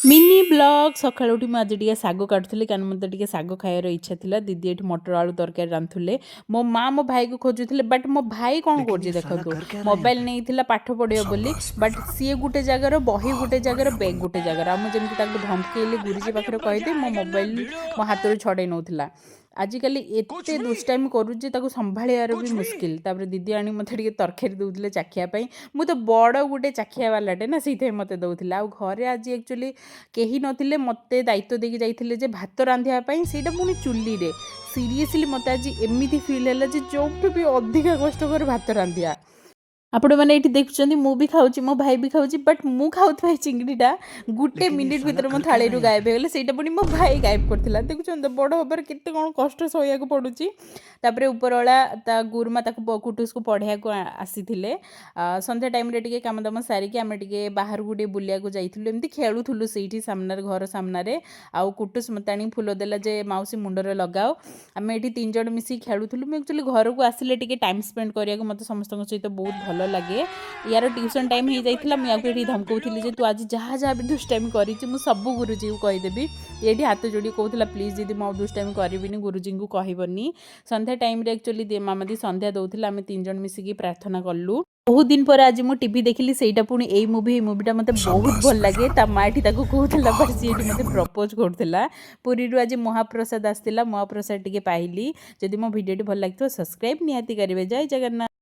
Mini vlog. ସକାଳୁ ଉଠି ମୁଁ ଆଜି ଟିକେ ଶାଗ କାଟୁଥିଲି, କାରଣ ମୋତେ ଟିକେ ଶାଗ ଖାଇବାର ଇଚ୍ଛା ଥିଲା। ଦିଦି ଏଠି ମଟର ଆଳୁ ତରକାରୀ ରାନ୍ଧୁଥିଲେ। ମୋ ମା ମୋ ଭାଇକୁ ଖୋଜୁଥିଲେ, ବଟ୍ ମୋ ଭାଇ କ'ଣ କରୁଛି ଦେଖନ୍ତୁ। ମୋବାଇଲ ନେଇଥିଲା ପାଠ ପଢ଼ିବ ବୋଲି, ବଟ୍ ସିଏ ଗୋଟେ ଜାଗାର, ବହି ଗୋଟେ ଜାଗାର, ବ୍ୟାଗ୍ ଗୋଟେ ଜାଗାର। ଆଉ ମୁଁ ଯେମିତି ତାକୁ ଧମକେଇଲି, ଗୁରୁଜୀ ପାଖରେ କହିଦେଇ, ମୋ ମୋବାଇଲ ମୋ ହାତରୁ ଛଡ଼େଇ ନେଉଥିଲା। ଆଜିକାଲି ଏତେ ଦୁଷ୍ଟାମି କରୁଛି, ତାକୁ ସମ୍ଭାଳିବାର ବି ମୁସ୍କିଲ। ତାପରେ ଦିଦି ଆଣି ମୋତେ ଟିକେ ତରକାରୀ ଦେଉଥିଲେ ଚାଖିବା ପାଇଁ। ମୁଁ ତ ବଡ଼ ଗୋଟେ ଚାଖିଆ ବାଲାଟେ ନା, ସେଇଥିପାଇଁ ମୋତେ ଦେଉଥିଲେ। ଆଉ ଘରେ ଆଜି ଆକ୍ଚୁଆଲି କେହି ନଥିଲେ। ମୋତେ ଦାୟିତ୍ୱ ଦେଇକି ଯାଇଥିଲେ ଯେ ଭାତ ରାନ୍ଧିବା ପାଇଁ, ସେଇଟା ପୁଣି ଚୁଲିରେ। ସିରିୟସଲି, ମୋତେ ଆଜି ଏମିତି ଫିଲ୍ ହେଲା ଯେ ଯେଉଁଠୁ ବି ଅଧିକା କଷ୍ଟକର ଭାତ ରାନ୍ଧିବା। ଆପଣମାନେ ଏଇଠି ଦେଖୁଛନ୍ତି, ମୁଁ ବି ଖାଉଛି, ମୋ ଭାଇ ବି ଖାଉଛି, ବଟ୍ ମୁଁ ଖାଉଥିବା ଏଇ ଚିଙ୍ଗିଡ଼ିଟା ଗୋଟେ ମିନିଟ୍ ଭିତରେ ମୋ ଥାଳିରୁ ଗାୟବ ହେଇଗଲା। ସେଇଟା ପୁଣି ମୋ ଭାଇ ଗାୟବ କରିଥିଲା। ଦେଖୁଛନ୍ତି ତ, ବଡ଼ ହେବାର କେତେ କ'ଣ କଷ୍ଟ ସହିବାକୁ ପଡ଼ୁଛି। ତାପରେ ଉପରଓଳା ତା ଗୁରୁମା ତାକୁ କୁଟୁସକୁ ପଢ଼େଇବାକୁ ଆସିଥିଲେ। ସନ୍ଧ୍ୟା ଟାଇମ୍ରେ ଟିକେ କାମ ଦାମ ସାରିକି ଆମେ ଟିକେ ବାହାରକୁ ଟିକେ ବୁଲିବାକୁ ଯାଇଥିଲୁ। ଏମିତି ଖେଳୁଥିଲୁ ସେଇଠି ସାମ୍ନାରେ, ଘର ସାମ୍ନାରେ। ଆଉ କୁଟୁସ ମୋତେ ଆଣିକି ଫୁଲ ଦେଲା ଯେ ମାଉସୀ, ମୁଣ୍ଡରେ ଲଗାଅ। ଆମେ ଏଇଠି ତିନି ଜଣ ମିଶିକି ଖେଳୁଥିଲୁ। ମୁଁ ଆକ୍ଚୁଆଲି ଘରକୁ ଆସିଲେ ଟିକେ ଟାଇମ୍ ସ୍ପେଣ୍ଡ କରିବାକୁ ମୋତେ ସମସ୍ତଙ୍କ ସହିତ ବହୁତ ଭଲ ଲାଗେ। ୟାର ଟ୍ୟୁସନ୍ ଟାଇମ୍ ହେଇଯାଇଥିଲା। ମୁଁ ୟାକୁ ଏଠି ଧମକଉଥିଲି ଯେ ତୁ ଆଜି ଯାହା ଯାହା ବି ଦୁଷ୍ଟାମି କରିଛି, ମୁଁ ସବୁ ଗୁରୁଜୀକୁ କହିଦେବି। ଏଇଠି ହାତ ଯୋଡ଼ି କହୁଥିଲା, "ପ୍ଲିଜ୍ ଦିଦି, ମୁଁ ଆଉ ଦୁଷ୍ଟାମି କରିବିନି, ଗୁରୁଜୀଙ୍କୁ କହିବନି।" ସନ୍ଧ୍ୟା ଟାଇମ୍ରେ ଆକ୍ଚୁଆଲି ମାମାଦି ସନ୍ଧ୍ୟା ଦେଉଥିଲା। ଆମେ ତିନି ଜଣ ମିଶିକି ପ୍ରାର୍ଥନା କଲୁ। ବହୁତ ଦିନ ପରେ ଆଜି ମୁଁ ଟିଭି ଦେଖିଲି, ସେଇଟା ପୁଣି ଏଇ ମୁଭି। ଏଇ ମୁଭିଟା ମୋତେ ବହୁତ ଭଲ ଲାଗେ। ତା ମା ଏଠି ତାକୁ କହୁଥିଲା, ବଟ୍ ସିଏ ଏଠି ମୋତେ ପ୍ରପୋଜ୍ କରୁଥିଲା। ପୁରୀରୁ ଆଜି ମହାପ୍ରସାଦ ଆସିଥିଲା। ମହାପ୍ରସାଦ ଟିକେ ପାଇଲି। ଯଦି ମୋ ଭିଡ଼ିଓଟି ଭଲ ଲାଗିଥିବ, ସବସ୍କ୍ରାଇବ୍ ନିହାତି କରିବେ। ଜୟ ଜଗନ୍ନାଥ।